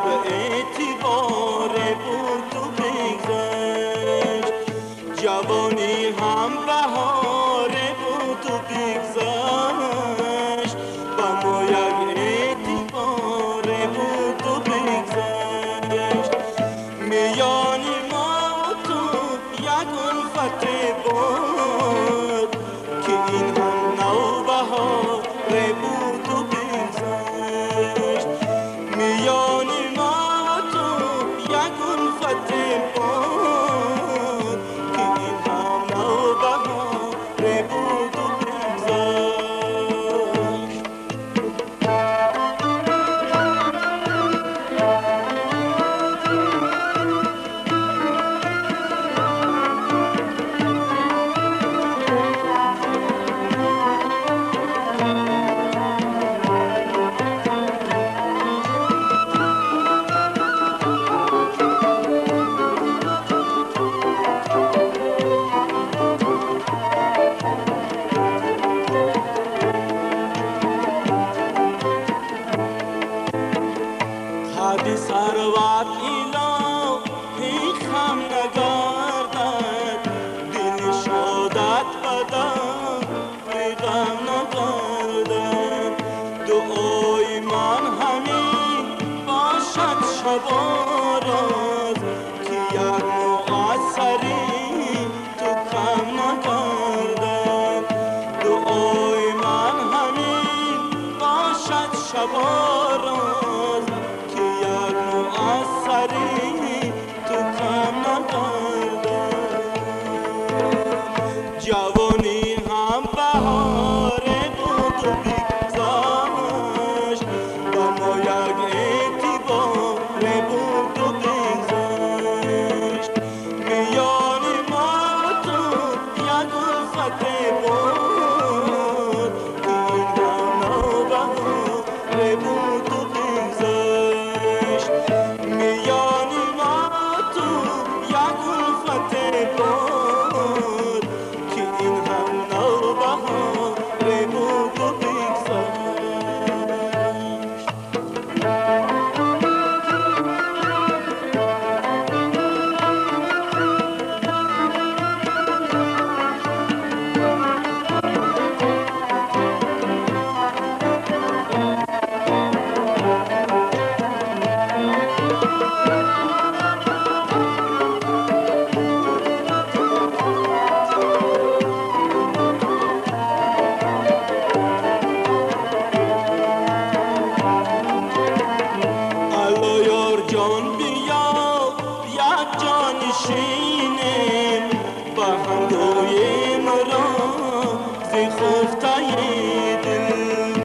یک اعتبار بود و بگذشت، جوانی هم بهار بود و بگذشت، با ما یک اعتبار بود و بگذشت. میان ما و تو یک الفت بود که این هم نوبهار بود و بگذشت. میان ما و تو یک الفت بود که این هم نوبهار بود و بگذشت. قد ثروت الهی خم نگردد، دل شادت بدم غم نگردد. دعای من همین باشد شبارا،